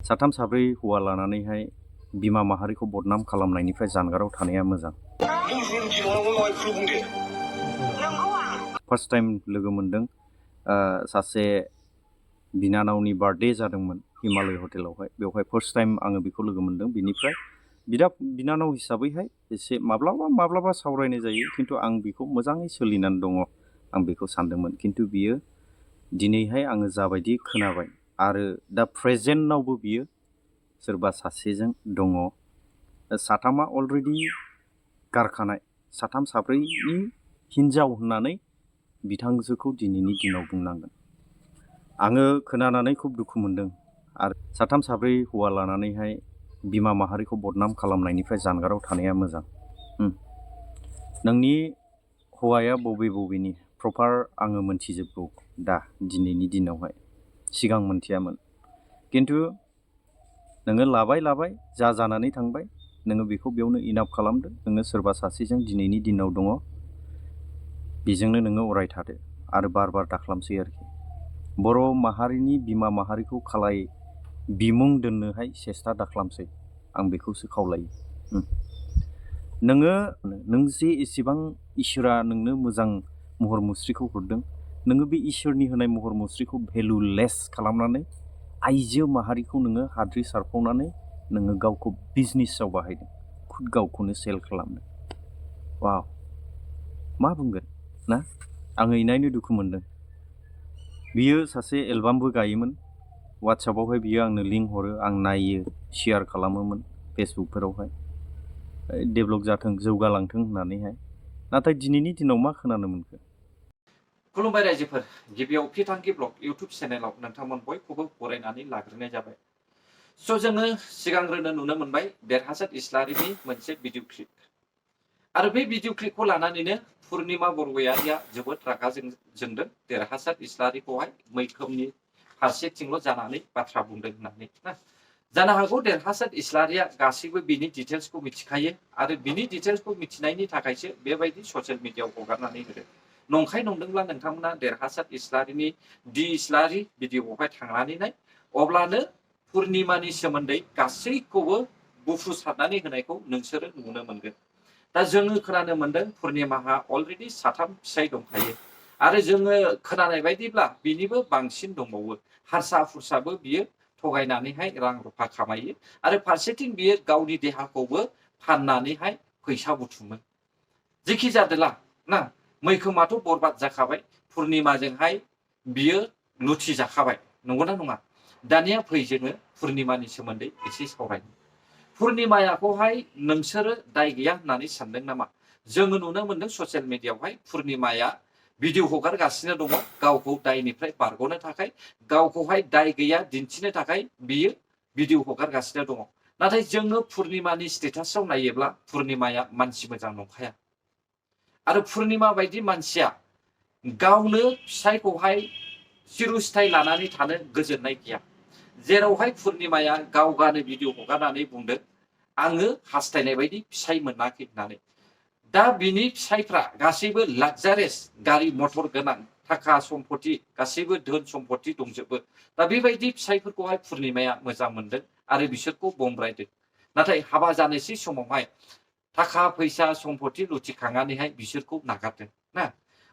साथाम साब्रै हौवा लानानैहाय बिमा माहारिखौ बदनाम खालामनायनिफ्राय जानगाराव थानाया मोजां। फार्स्ट टाइम लोगो मोनदों सासे बिनानावनि बार्थडे जादोंमोन हिमालय हटेलावहाय, बेवहाय फार्स्ट टाइम आङो बेखौ लोगो मोनदों। बिनिफ्राय बिनानाव हिसाबैहाय एसे माब्लाबा सावरायनाय जायो, खिन्थु आं बेखौ मोजाङै सोलिनानै दङ आं बेखौ सानदोंमोन। खिन्थु बियो दिनैहाय आङो जाबायदि खोनाबाय आरो दा प्रेजेन्टआवबो बियो सोरबा सासेजों दङ। साथामा अलरेडि गारखानाय, साथाम साब्रैनि हिन्जाव होननानै बिथांजोखौ दिनैनि दिनाव बुंनांगोन। आङो खोनानानै खुब दुखु मोनदों। आरो साथाम साब्रै हौवा लानानैहाय बिमा माहारिखौ बदनाम खालामनायनिफ्राय जानगाराव थानाया मोजां। नोंनि हौवाया बबेनि प्रपार आङो मोनथिजोबगौ दा दिनैनि दिनावहाय, सिगां मोनथियामोन। खिन्थु नोङो लाबाय जा जानानै थांबाय, नोङो बेखौ बेयावनो इनाफ खालामदो। नोङो सोरबा सासेजों दिनैनि दिनाव दङ, बेजोंनो नोङो अराय थादो आरो बार दाख्लामसै आरोखि। बर' माहारिनि बिमा माहारिखौ खालाय बिमुं दोननोहाय सेस्था दाख्लामसै, आं बेखौसो खावलायो। नों जे एसेबां इसोरा नोंनो मोजां महर मुस्रिखौ हरदों, नोङो बे इसोरनि होनाय महर मुस्रिखौ भेलुलेस खालामनानै आइजो माहारिखौ नोङो हाद्रि सारफावनानै नोङो गावखौ बिजनेसाव बाहायदों, खुद गावखौनो सेल खालामदों। वाव, मा बुंगोन ना? आङो इनायनो दुखु मोनदों। बियो सासे एलबामबो गायोमोन, वाट्सएपआवहाय बियो आंनो लिंक हरो, आं नायो, शेयार खालामोमोन फेसबुकफोरावहाय, डेभेलप जाथों जौगालांथों होननानैहाय। नाथाय दिनैनि दिनाव मा खोनानो मोनखो? खुलुमबाय रायजोफोर, गिबियाव फिथांखि ब्लग इउटुब चेनेलाव नोंथांमोन बयखौबो बरायनानै लाग्रोनाय जाबाय। जोङो सिगांग्रोनो नुनो मोनबाय देरहासात इस्लारिनि मोनसे भिडिअ क्लिप, आरो बे भिडिअ क्लिपखौ लानानैनो पुर्निमा बरगयारिया जोबोद रागा जोंदों देरहासात इस्लारिखौहाय मैखोमनि फारसेथिंल' जानानै बाथ्रा बुंदों होननानै ना। जानो हागौ देरहासात इस्लारिया गासैबो बिनि डिटेल्सखौ मिथिखायो, आरो बिनि डिटेल्सखौ मिथिनायनि थाखायसो बेबायदि ससियेल मिडियाआव हगारनानै होदों। नंखाय नंदोंब्ला नोंथांमोना देरहासात इस्लारिनि दि इस्लारि भिडिअआवहाय थांनानै नाय, अब्लानो पुर्निमानि सोमोन्दै गासैखौबो बुफ्रुसारनानै होनायखौ नोंसोरो नुनो मोनगोन। दा जोङो खोनानो मोनदों पुर्निमाहा अलरेडि 3 फिसाय दंखायो, आरो जोङो खोनानाय बायदिब्ला बिनिबो बांसिन दंबावो। हारसा फुरसाबो बियो थगायनानैहाय रां रुफा खामायो, आरो फारसेथिं बियो गावनि देहाखौबो फाननानैहाय फैसा बुथुमो। जेखि जादोला ना, मैखोमाथ' बरबाद जाखाबाय, पुर्निमाजोंहाय बियो लुथि जाखाबाय, नंगौना नङा? दानिया फै जोङो पुर्निमानि सोमोन्दै एसे सावरायनो। पुर्निमाखौहाय नोंसोरो दाय गैया होननानै सानदों नामा? जोङो नुनो मोनदों ससियेल मिडियाआवहाय पुर्निमाया भिडिअ हगारगासिनो दङ, गावखौ दायनिफ्राय बारग'नो थाखाय, गावखौहाय दाय गैया दिन्थिनो थाखाय बियो भिडिअ हगारगासिनो दङ। नाथाय जोङो पुर्निमानि स्टेटासआव नायोब्ला पुर्निमाया मानसि मोजां नंखाया, आरो पुर्निमा बायदि मानसिया गावनो फिसायखौहाय चिरस्थाय लानानै थानो गोजोननाय गैया। जेरावहाय पुर्निमाया गावगानो भिडिअ हगारनानै बुंदों आङो हास्थायनाय बायदि फिसाय मोनाखै होननानै। दा बिनि फिसायफ्रा गासैबो लाक्जारियास गारि मटर गोनां, थाखा सम्पति गासैबो धोन सम्पति दंजोबो। दा बेबायदि फिसायफोरखौहाय पुर्निमाया मोजां मोनदों आरो बिसोरखौ बमब्रायदों। नाथाय हाबा जानोसै समावहाय थाखा फैसा सम्पति लुथिखांनानैहाय बिसोरखौ नागारदों ना।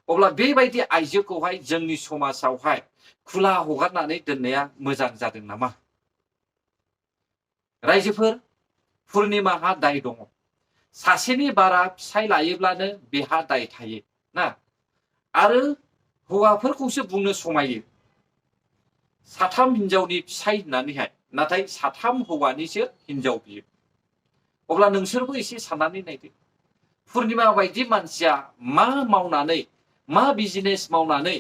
अब्ला बेबायदि आइजोखौहाय जोंनि समाजावहाय खुला हगारनानै दोननाया मोजां जादों नामा? रायजोफोर, पुर्निमाहा दाय दङ। सासेनि बारा फिसाय लायोब्लानो बेहा दाय थायो ना। आरो हौवाफोरखौसो बुंनो समायो 3 हिनजावनि फिसाय होननानैहाय, नाथाय 3 हौवानिसो हिनजाव बियो। अब्ला नोंसोरबो एसे साननानै नायदो, पुर्निमा बायदि मानसिया मा मावनानै, मा बिजनेस मावनानै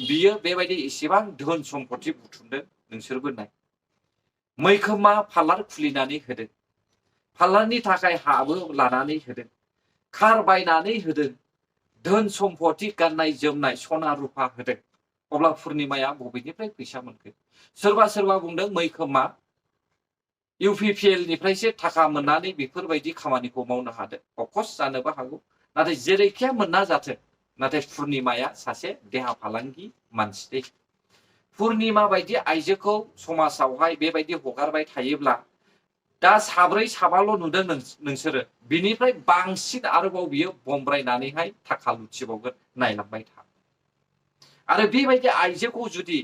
बियो बेबायदि एसेबां धोन सम्पति बुथुमदों नोंसोरबो नाय। मैखोमा पार्लार खुलिनानै होदों, पार्लारनि थाखाय हाबो लानानै होदों, कार बायनानै होदों, धोन सम्पति गाननाय जोमनाय सना रुफा होदों। अब्ला पुर्निमाया बबेनिफ्राय फैसा मोनखो? सोरबा बुंदों मैखोमा UPPL निफ्रायसो थाखा मोननानै बेफोरबायदि खामानिखौ मावनो हादों। अफकर्स जानोबो हागौ, नाथाय जेरैखिया मोनना जाथों, नाथाय पुर्निमाया सासे देहा फालांगि मानसि। पुर्णिमा बायदि आइजोखौ समाजावहाय बेबायदि हगारबाय थायोब्ला दा साब्रै साबाल' नुदों नोंसोरो बिनिफ्राय बांसिन आरोबाव बियो बमब्रायनानैहाय थाखा लुथिबावगोन नायलांबाय था आरो बेबायदि आइजोखौ जुदि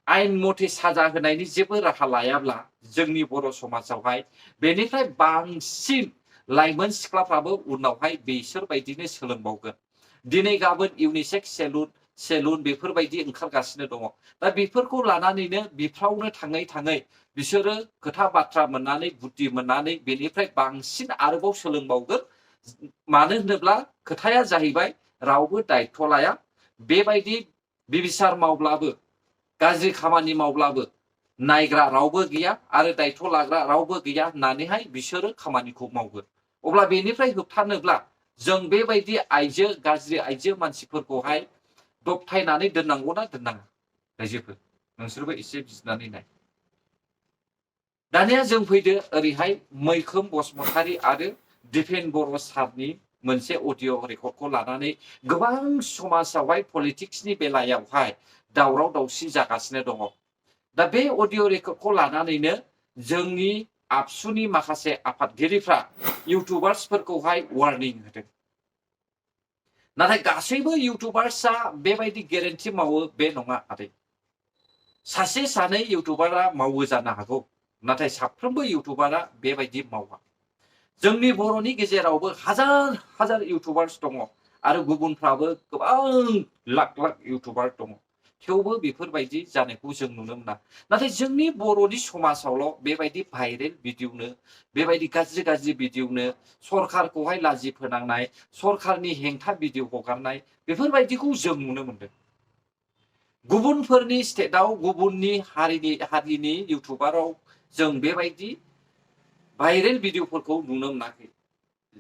आयेन मथे साजा होनायनि जेबो राहा लायाब्ला जोंनि बर' समाजावहाय बेनिफ्राय बांसिन लाइमोन सिख्लाफ्राबो उनावहाय बिसोरबायदिनो सोलोंबावगोन दिनै गाबोन इउनिसेक्स सेलुन बेफोरबायदि ओंखारगासिनो दङ दा बेफोरखौ लानानैनो बिफ्रावनो थाङै थाङै बिसोरो खोथा बाथ्रा मोननानै बुद्धि मोननानै बेनिफ्राय बांसिन आरोबाव सोलोंबावगोन मानो होनोब्ला खोथाया जाहैबाय रावबो दायथ' लाया बेबायदि बिबिचार मावब्लाबो गाज्रि खामानि मावब्लाबो नायग्रा रावबो गैया आरो दायथ' लाग्रा रावबो गैया होननानैहाय बिसोरो खामानिखौ मावगोन अब्ला बेनिफ्राय होबथानोब्ला जों बेबायदि गाज्रि आइजो मानसिफोरखौहाय दबथायनानै दोननांगौना दोननाङा रायजोफोर नोंसोरबो एसे बिजिरनानै नाय दानिया जों फैदो ओरैहाय मैखोम बसुमतारी आरो दिपेन बर' सारनि मोनसे अडिअ रेकर्डखौ लानानै गोबां समाजावहाय पलिटिक्सनि बेलायावहाय दावराव दावसि जागासिनो दङ दा बे अडिअ रेकर्डखौ लानानैनो जोंनि आबसुनि माखासे आफादगिरिफ्रा इउटुबार्सफोरखौहाय वार्निं होदों नाथाय गासैबो इउटुबार्सआ बेबायदि गेरेन्टि मावो बे नङा आदै सासे सानै इउटुबारा मावो जानो हागौ नाथाय साफ्रोमबो इउटुबारा बेबायदि मावा जोंनि बर'नि गेजेरावबो हाजार हाजार इउटुबार्स दङ आरो गुबुनफ्राबो गोबां लाख लाख इउटुबार दङ थेवबो बेफोरबायदि जानायखौ जों नुनो मोना नाथाय जोंनि बर'नि समाजावल' बेबायदि भाइरेल भिडिअनो बेबायदि गाज्रि गाज्रि भिडिअनो सरखारखौहाय लाजि फोनांनाय सरखारनि हेंथा भिडिअ हगारनाय बेफोरबायदिखौ जों नुनो मोनदों गुबुनफोरनि स्टेटआव गुबुननि हारिनि इउटुबाराव जों बेबायदि भाइरेल भिडिअफोरखौ नुनो मोनाखै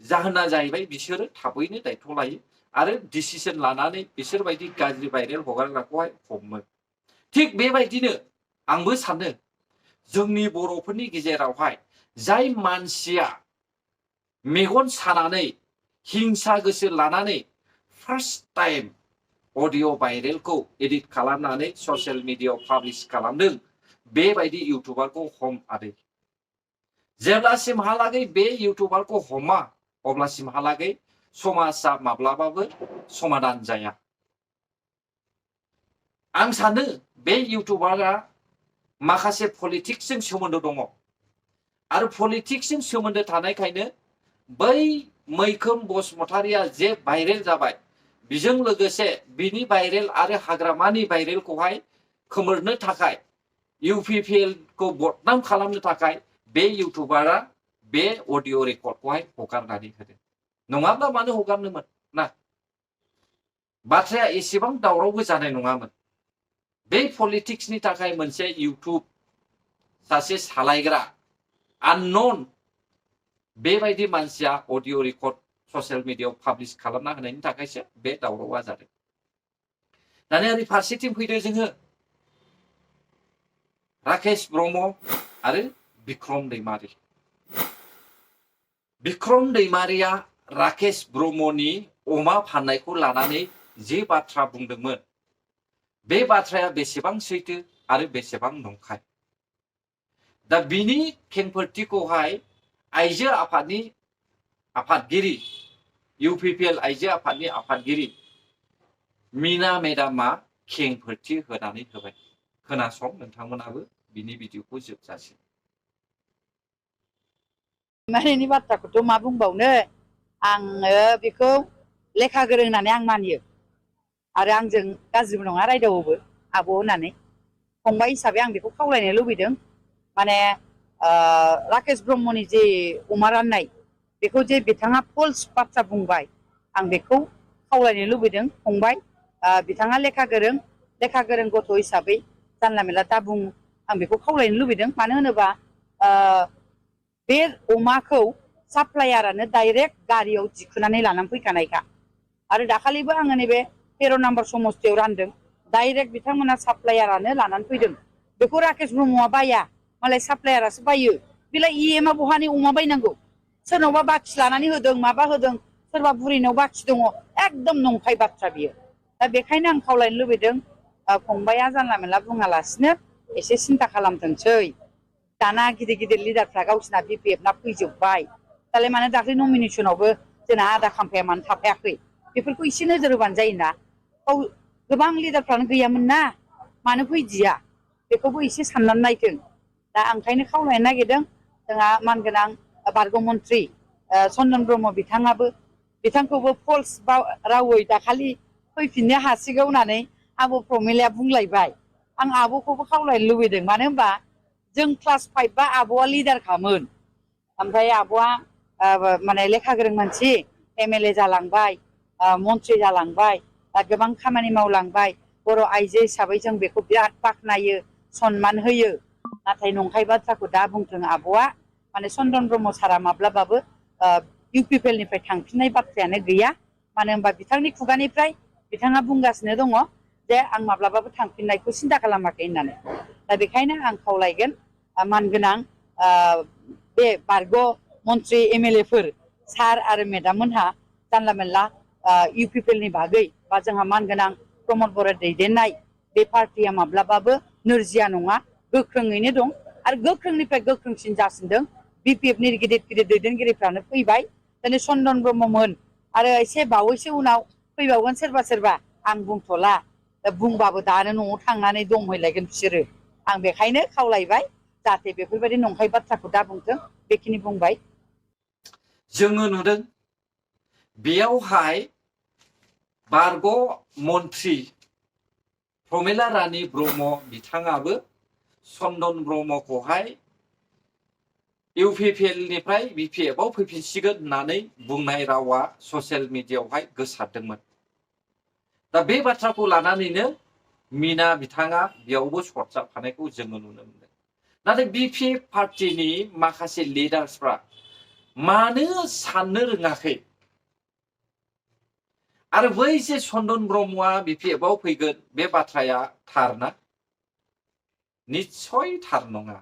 जाहोना जाहैबाय बिसोरो थाबैनो दायथ' लायो आरो डिसिसन लानानै बिसोरबायदि गाज्रि भाइरेल हगारग्राखौहाय हमो थिग बेबायदिनो आंबो सानो जोंनि बर'फोरनि गेजेरावहाय जाय मानसिया मेगन सानानै हिंसा गोसो लानानै फार्स्ट टाइम अडिअ भाइरेलखौ एडिट खालामनानै ससियेल मिडियायाव पाब्लिश खालामदों बेबायदि इउटुबारखौ हम आदै जेब्लासिमहालागै बे इउटुबारखौ हमा अब्लासिमहालागै समाजा माब्लाबाबो समाधान जाया आं सानो बे इउटुबारा माखासे पलिटिक्सजों सोमोन्दो दङ आरो पलिटिक्सजों सोमोन्दो थानायखायनो बै मैखोम बसुमतारीया जे भाइरेल जाबाय बिजों लोगोसे बिनि भाइरेल आरो हाग्रामानि भाइरेलखौहाय खोमोरनो थाखाय इउपिपिएल खौ बदनाम खालामनो थाखाय बे इउटुबारा बे अडिअ रेकर्डखौहाय हगारनानै होदों नङाब्ला मानो हगारनोमोन ना बाथ्राया एसेबां दावरावबो जानाय नङामोन बे पलिटिक्सनि थाखाय मोनसे इउटुब सासे सालायग्रा आननन बेबायदि मानसिया अडिअ रेकर्ड ससियेल मिडियायाव पाब्लिश खालामना होनायनि थाखायसो बे दावरावआ जादों दानिया ओरै फारसेथिं फैदो जोङो राकेश ब्रह्म आरो बिक्रम दैमारिया राकेश ब्रह्मनि अमा फाननायखौ लानानै जे बाथ्रा बुंदोंमोन बे बाथ्राया बेसेबां सैथो आरो बेसेबां नंखाय दा बिनि खेंफोरथिखौहाय आइजो आफादनि आफादगिरि इउपिपिएल आइजो आफादनि आफादगिरि मीना मेडामा खेंफोरथि होनानै होबाय खोनासं नोंथांमोनाबो बिनि भिडिअखौ जोबजासिम मानेनि बाथ्राखौथ' मा बुंबावनो आङो बेखौ लेखा गोरों होननानै आं मानियो आरो आंजों गाज्रिबो नङा रायदावोबो आब' होननानै फंबाय हिसाबै आं बेखौ खावलायनो लुबैदों माने राकेश ब्रह्मनि जे अमा राननाय बेखौ जे बिथाङा फल्स बाथ्रा बुंबाय आं बेखौ खावलायनो लुबैदों फंबाय बिथाङा लेखा गोरों गथ' हिसाबै जानला मेला दा बुं आं बेखौ खावलायनो लुबैदों मानो होनोबा बे अमाखौ साप्लायारानो डाइरेक्ट गारियाव दिखोनानै लानानै फैखानायखा आरो दाखालिबो आङो नैबे 13 नम्बर समस्तियाव रानदों डाइरेक्ट बिथांमोना साप्लायारानो लानानै फैदों बेखौ राकेश ब्रह्मआ बाया मालाय साप्लायारासो बायो बेलाय इएमआ बहानि अमा बायनांगौ सोरनावबा बाखि लानानै होदों माबा होदों सोरबा बुरैनाव बाखि दङ एकदम नंखाय बाथ्रा बियो दा बेखायनो आं खावलायनो लुबैदों फंबाया जानला मोनला बुङालासिनो एसे सिन्था खालामथोंसै दाना गिदिर गिदिर लिडारफ्रा गावसिना BPF ना फैजोब्बाय दालाय मानो दाख्लै नमिनेसनावबो जोंना आदा खाम्फाया मानो थाफायाखै बेफोरखौ एसे नोजोर होबानो जायोना गोबां लिडारफ्रानो गैयामोन ना मानो फैदिया बेखौबो एसे साननानै नायथों दा ओंखायनो खावलायनो नागिरदों जोंहा मानगोनां बारग' मन्त्रि चन्दन ब्रह्म बिथांखौबो फल्स रावै दाखालि फैफिननो हासिगौ होननानै आब' प्रमिलाया बुंलायबाय आं आब'खौबो खावलायनो लुबैदों मानो होनबा जों क्लास 5 बा आब'आ लिडारखामोन ओमफ्राय आब'आ माने लेखा गोरों मानसि MLA जालांबाय मन्त्रि जालांबाय गोबां खामानि मावलांबाय बर' आइजो हिसाबै जों बेखौ बिराद बाख्नायो सनमान होयो नाथाय नंखाय बाथ्राखौ दा बुंथों आब'आ माने चन्दन ब्रह्म सारा माब्लाबाबो UPPL निफ्राय थांफिननाय बाथ्रायानो गैया मानो होनबा बिथांनि खुगानिफ्राय बिथाङा बुंगासिनो दङ जे आं माब्लाबाबो थांफिननायखौ सिन्था खालामाखै होननानै दा बेखायनो आं खावलायगोन मानगोनां बे बारग' मन्त्रि MLA फोर सार आरो मेडाम मोनहा जानला मोनला UPPL नि बागै बा जोंहा मानगोनां प्रमद बर' दैदेननाय बे पार्टिया माब्लाबाबो नोरजिया नङा गोख्रोङैनो दं आरो गोख्रोंनिफ्राय गोख्रोंसिन जासिनदों BPF नि गिदिर गिदिर दैदेनगिरिफ्रानो फैबाय दिनै चन्दन ब्रह्ममोन आरो एसे बावैसो उनाव फैबावगोन सोरबा आं बुंथ'ला बुंबाबो दानो न'आव थांनानै दंहैलायगोन बिसोरो आं बेखायनो खावलायबाय जाहाथे बेफोरबायदि नंखाय बाथ्राखौ दा बुंथों बेखिनि बुंबाय जोङो नुदों बेयावहाय बारग' मन्त्रि प्रमिला रानी ब्रह्म बिथाङाबो चन्दन ब्रह्मखौहाय UPPL निफ्राय BPF आव फैफिनसिगोन होननानै बुंनाय रावा ससियेल मिडियायावहाय गोसारदोंमोन दा बे बाथ्राखौ लानानैनो मीना बिथाङा बेयावबो सरजाबफानायखौ जोङो नुनो मोनदों नाथाय BPF पार्टिनि माखासे लिडार्सफ्रा मानो साननो रोङाखै आरो बै जे चन्दन ब्रह्मआ BPF आव फैगोन बे बाथ्राया थार ना निस्सय थार नङा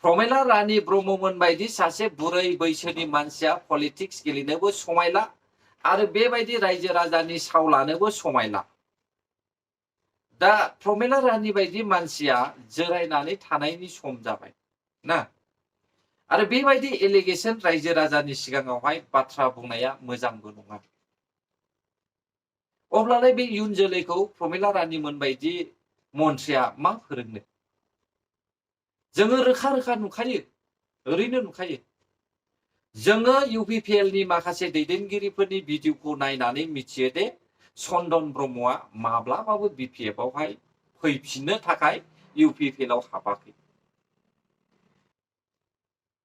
प्रमिला रानी ब्रह्ममोन बायदि सासे बुरै बैसोनि मानसिया पलिटिक्स गेलेनोबो समायला आरो बेबायदि रायजो राजानि साव लानोबो समायला दा प्रमिला रानी बायदि मानसिया जिरायनानै थानायनि सम जाबाय ना आरो बेबायदि एलिगेसन रायजो राजानि सिगाङावहाय बाथ्रा बुंनाया मोजांबो नङा अब्लालाय बे इयुन जोलैखौ प्रमिला रानीमोन बायदि मन्थ्रिया मा फोरोंनो जोङो रोखा रोखा नुखायो ओरैनो नुखायो जोङो UPPL नि माखासे दैदेनगिरिफोरनि भिडिअखौ नायनानै मिथियो दे चन्दन ब्रह्मआ माब्लाबाबो BPF आवहाय फैफिननो थाखाय UPPL आव हाबाखै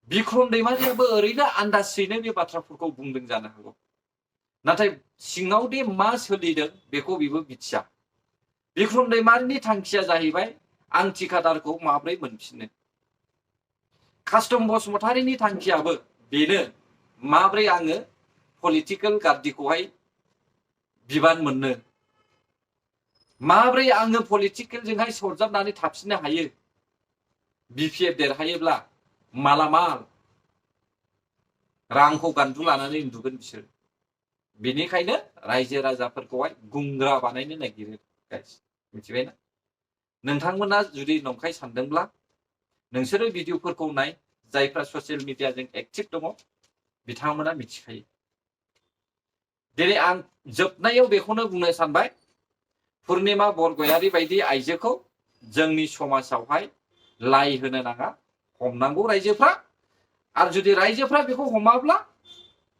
बिक्रम दैमारियाबो ओरैनो आन्दाजैनो बे बाथ्राफोरखौ बुंदों जानो हागौ नाथाय सिङाव दे मा सोलिदों बेखौ बेबो मिथिया बिक्रम दैमारिनि थांखिया जाहैबाय आं थिकादारखौ माब्रै मोनफिननो कास्टम बसुमतारिनि थांखियाबो बेनो माब्रै आङो पलिटिकल गार्दिखौहाय बिबान मोननो माब्रै आङो पलिटिकेलजोंहाय सरजाबनानै थाफिननो हायो BPF देरहायोब्ला मालामाल रांखौ गान्थु लानानै उन्दुगोन बिसोर बेनिखायनो रायजो राजाफोरखौहाय गुंग्रा बानायनो नागिरो गाइस मिथिबायना नोंथांमोना जुदि नंखाय सानदोंब्ला नोंसोरो भिडिअफोरखौ नाय जायफ्रा ससियेल मिडियाजों एक्टिभ दङ बिथांमोना मिथिखायो दिनै आं जोबनायाव बेखौनो बुंनो सानबाय पुर्णिमा बरगयारी बायदि आइजोखौ जोंनि समाजावहाय लाइ होनो नाङा हमनांगौ रायजोफ्रा आरो जुदि रायजोफ्रा बेखौ हमाब्ला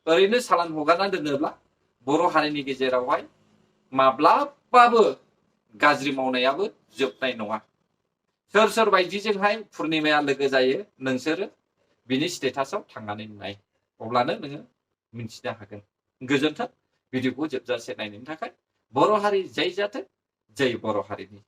ओरैनो सालान हगारना दोनोब्ला बर' हारिनि गेजेरावहाय माब्लाबाबो गाज्रि मावनायाबो जोबनाय नङा सोर सोर बायदिजोंहाय पुर्णिमाया लोगो जायो नोंसोरो बिनि स्टेटासआव थांनानै नाय अब्लानो नोङो मिथिनो हागोन गोजोन्थों भिडिअखौ जोबजासे नायनायनि थाखाय बर' हारि जय जाथों जय बर' हारिनि